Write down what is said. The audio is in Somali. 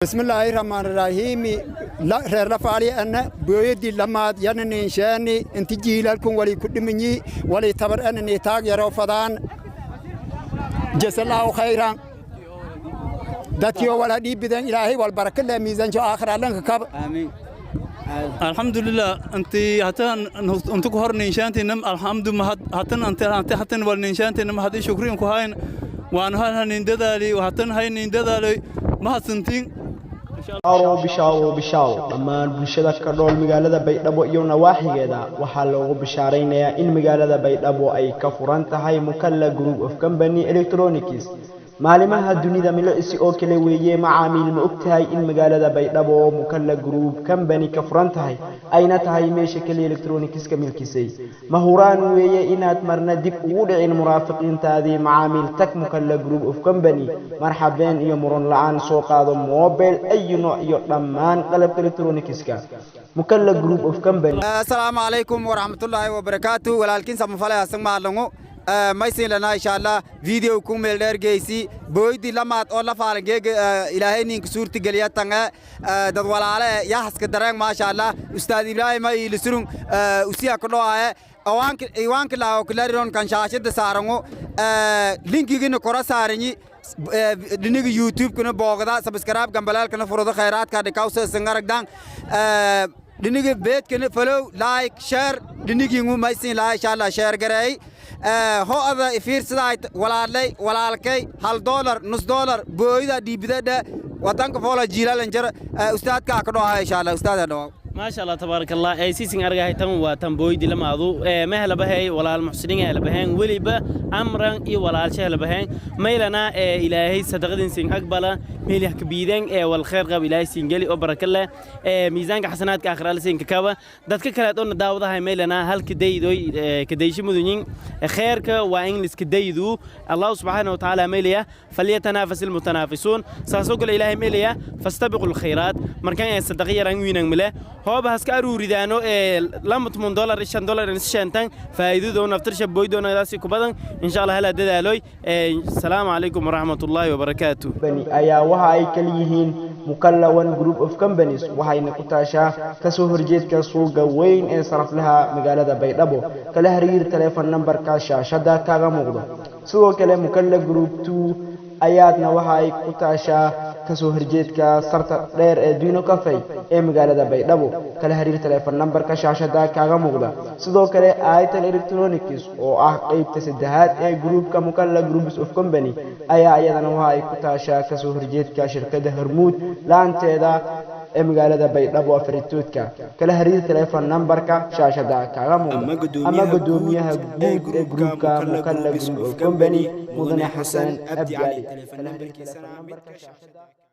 Bismillaahi rahmaani rahiimi. Reer Lafaali ana booyadii lamaad yana ninshaani inti jiilalkun wali ku dhimanyi wali tabar ana ni taag yaroo fadaan. Jasallahu khayran. Dadkii oo wala dhiibideen, Ilaahay wal baraka leh miisaanjo aakhira lanka kab. Aamiin. Alxamdulilah, inti hatan intu ku hor ninshaantinam, alxamdu mahad hatan ante ante hatan wal ninshaantinam hadi shukriin ku hayn waan hal nin dadaali hatan hay nin dadaalay mahadsantiin. Bishaaro, bishaaro, bishaaro! Dhammaan bulshada ka dhool magaalada Baydhabo iyo nawaaxigeeda waxaa loogu bishaaraynayaa in magaalada Baydhabo ay ka furan tahay Mukalla Group of Company Electronics. Maalimaha dunida milicsi oo kale weeye. Macaamiil, ma ogtahay in magaalada Baydhabo Mukalla Group Company ka furan tahay, ayna tahay meesha keliya electronicska milkisay? Mahuraan weeye inaad marna dib ugu dhicin muraafiqiintaadii. Macaamiil, tag Mukalla Group of Company, marxabeen iyo muran la-aan soo qaado mobile ayu nooc iyo dhammaan qalabka electronicska Mukalla Group of Company. Asalaamu calaykum waraxmatullaahi wabarakaatu. Walaalkiin samafalay hasan mahadlango maysin lana. Insha Allah video ku meel dheer geysi. Booydi lamaad oo la faalan geega Ilaahay ninka suurti geliya tanga dad walaale yahaska dareen. Maasha Allah, Ustaad Ibraahim ay lisurun usiya ku dhawaaye awaanka iwaanka laawo kulariron kan shaashada saarango, linkigina kora saaranyi. Dhiniga YouTube-kuna boogda, subscribe, gambalaalkana furado, khayraadka dhikawsa sangaragdan. Dhiniga beedkana follow, like, share dhinigingu maysin laa. Insha Allah share gareey ho-ada ifiirsadaay. Walaalay, walaalkay, $1, $0.5 booyida dhiibidadha wadanka foola jiilaalan jar. Ustaadka ka dhawaa, insha Allah ustaadka dhawaa. Maasha Allah, tabaaraka Allah. Ee siisin argahay tan waa tan booydi lamaadu ee mehelabahey walaal muxsiniin helabaheen weliba amran iyo walaalsha helabaheen maylana. Ee Ilaahay sadaqadin sin aqbala, meelih kabiideen ee wal khair qab Ilaahay siin geli oo baraka leh ee miisaanka xasanaadka aakhira la siin kakaba. Dadka kale oo daawadahay maylana halka daydoy ka daysho mudunyin. Khairka waa in liska daydu. Allah subhanahu wa ta'ala maylaya: فليتنافس المتنافسون. Saasoo kale Ilaahay maylaya: فاستبقوا الخيرات. Markan ee sadaqa yaran wiinan male hooba haska aruuridaano ee $20, $5 shantan faa'iidadoo naftarsha boydoonadaasi ku badan. Insha Allah hala dadaaloy. Asalaamu calaykum waraxmatullaahi wabarakaatu. Company ayaa waxa ay kala yihiin Mukalla One Group of Companies, waxayna ku taashaa kasoo horjeedka suuqa weyn ee saraflaha magaalada Baydhabo. Kala xiriir taleefon nambarka shaashada kaaga muuqdo. Sidoo kale Mukalla Group Two ayaadna waxa ay ku taashaa kasoo horjeedka sarta dheer ee Dino Cafe ee magaalada Baydhabo. Kala xiriir taleefon nambarka shaashada kaaga muuqda. Sidoo kale Itel Electronics oo ah qeybta saddexaad ee gruupka Mukalla Groups of Company ayaa iyadana waxa ay ku taashaa kasoo horjeedka shirkadda Hormuud laanteeda ee magaalada Baydhabo Afaritoodka. Kala xiriir taleefon nambarka shaashada kaaga muuqda ama gudoomiyaha guud ee gruupka Mukalla Group of Company, Mudane Xasan Abdi Cali. Kala xiriir taleefon nambarka shaashada.